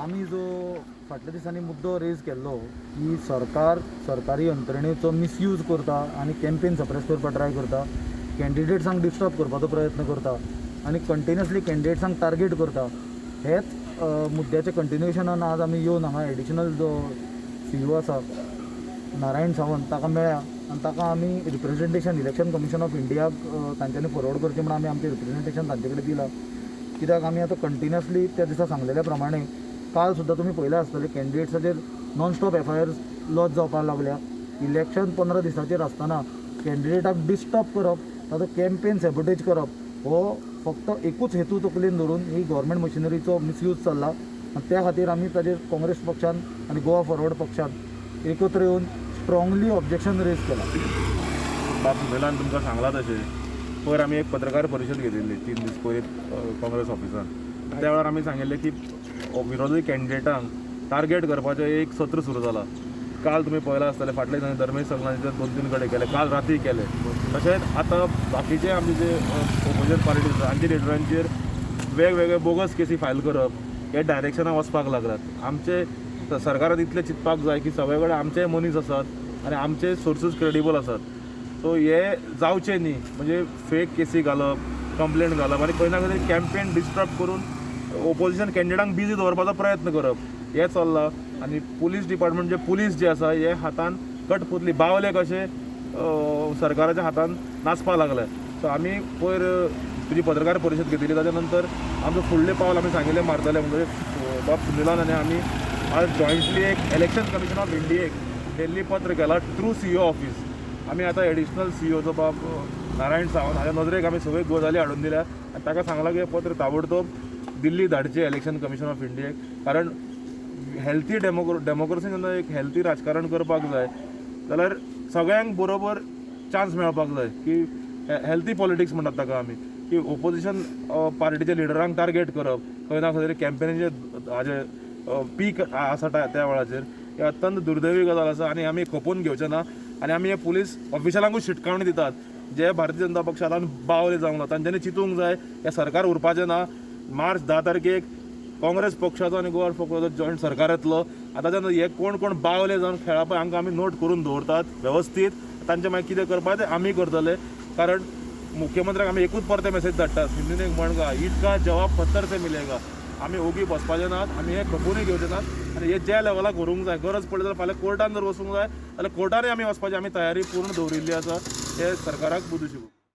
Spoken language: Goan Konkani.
आमी जो फाटल्या दिसांनी मुद्दो रेज केल्लो की सरकार सरकारी यंत्रणेचो मिसयूज करता आनी कॅम्पेन सप्रेस करपाक ट्राय करता, कॅन्डिडेट्सांक डिस्टर्ब करपाचो प्रयत्न करता आनी कंटिन्युअसली कॅन्डिडेट्सांक टार्गेट करता, हेच मुद्द्याच्या कंटिन्युएशनान आज आमी येवन हांगा एडिशनल जो सीईओ आसा नारायण सावंत ताका मेळ्ळ्या आनी ताका आमी रिप्रेझेंटेशन इलेक्शन कमिशन ऑफ इंडियाक तांच्यांनी फॉरवर्ड करचें म्हूण आमी आमचें रिप्रेझेंटेशन तांचे कडेन दिलां. कित्याक आमी आतां कंटिन्युअसली त्या दिसा सांगलेल्या प्रमाणे काल सुद्दां तुमी पळयलें आसतलें, कॅन्डिडेट्साचेर नॉन स्टॉप एफआयआर लॉज जावपाक लागल्या. इलेक्शन 15 दिसाचेर आसतना कॅन्डिडेटाक डिस्टर्ब करप, ताचो कॅम्पेन सॅबोटेज करप हो फक्त एकूच हेतू तकलेन धरून ही गव्हर्मेंट मशिनरीचो मिसयूज चल्ला आनी त्या खातीर आमी ताजेर काँग्रेस पक्षान आनी गोवा फॉरवर्ड पक्षान एकत्र येवन स्ट्रॉंगली ऑब्जेक्शन रेज केलां. बाब सुनिलान तुमकां सांगलां तशें पयर आमी एक पत्रकार परिशद घेतिल्ली 3 दीस पयलीं काँग्रेस ऑफिसान. त्या वेळार आमी सांगिल्लें की विरोधी कॅन्डिडेटांक टार्गेट करपाचें एक सत्र सुरू जालां. काल तुमी पळयलां आसतलें, फाटल्या दिसांनी धर्मेश सलगणाचेर 2-3 कडेन केले, काल राती केले. तशेंच आतां बाकीचे आमचे जे ओपोजिशन पार्टी आसा तांच्या लिडरांचेर वेगवेगळे बोगस केसी फायल करप हे डायरेक्शनाक वचपाक लागलात. आमचे सरकारान इतलें चिंतपाक जाय की सगळे कडेन आमचे मनीस आसात आनी आमचे सोर्सीस क्रेडिबल आसात. सो हे जावचें न्ही, म्हणजे फेक केसी घालप, कंप्लेन घालप आनी खंय ना खंय कॅम्पेन डिस्टर्ब करून ओपोजिशन कॅन्डिडेटांक बिजी दवरपाचो प्रयत्न करप हें चल्लां. आनी पुलीस डिपार्टमेंट जे पुलीस जे आसा हे हातान कटपुतली बावले कशे सरकाराच्या हातान नाचपाक लागले. सो आमी पयर तुजी पत्रकार परिशद घेतिल्ली, ताच्या नंतर आमचो फुडलें पावल आमी सांगिल्लें मारतले. म्हणजे बाब सुनिलान आनी आमी आज जॉयंटली एक इलेक्शन कमिशन ऑफ इंडियेक दिल्ली पत्र केलां थ्रू सीईओ ऑफीस. आमी आतां एडिशनल सीईओचो बाब नारायण सावंत हाच्या नदरेक आमी सगळ्यो गजाली हाडून दिल्या आनी ताका सांगलां की हें पत्र ताबडतोब दिल्ली धाडचें इलेक्शन कमिशन ऑफ इंडियेक. कारण हेल्थी डेमोक्रेसी जेन्ना एक हेल्थी राजकारण करपाक जाय जाल्यार सगळ्यांक बरोबर चान्स मेळपाक जाय की हेल्थी पॉलिटिक्स म्हणटात ताका आमी, की ओपोजिशन पार्टीच्या लिडरांक टार्गेट करप खंय ना खंय तरी कॅम्पेनीचे हाजे पीक आसा त्या वेळाचेर, हे अत्यंत दुर्दैवी गजाल आसा आनी आमी खपोवन घेवचे ना. आनी आमी हे पुलीस ऑफिशलांकूच शिटकावणी दितात, जे भारतीय जनता पक्षांत बावले जावंक ना तांच्यांनी चिंतूंक जाय हें सरकार उरपाचें ना. मार्च 10 तारखेक काँग्रेस पक्षाचो आनी गोवा पक्षाचो जॉयंट सरकार येतलो. आतां जेन्ना हे कोण कोण बावले जावन खेळा पळय हांकां आमी नोट करून दवरतात वेवस्थीत, तांचे मागीर कितें करपाचें तें आमी करतले. कारण मुख्यमंत्र्याक आमी एकूच परते मेसेज धाडटात, हिंदीन एक म्हण गा, ईंट का जवाब पत्थर से मिलेगा. आमी ओगी बसपाचे नात, आमी हे खपोवनूय घेवचे नात आनी हे ज्या लेवलाक व्हरूंक जाय, गरज पडली जाल्यार फाल्यां कोर्टान जर वचूंक जाय जाल्यार कोर्टानूय आमी वचपाची आमी तयारी पूर्ण दवरिल्ली आसा. हे सरकाराक बुद्द शिकोवंक.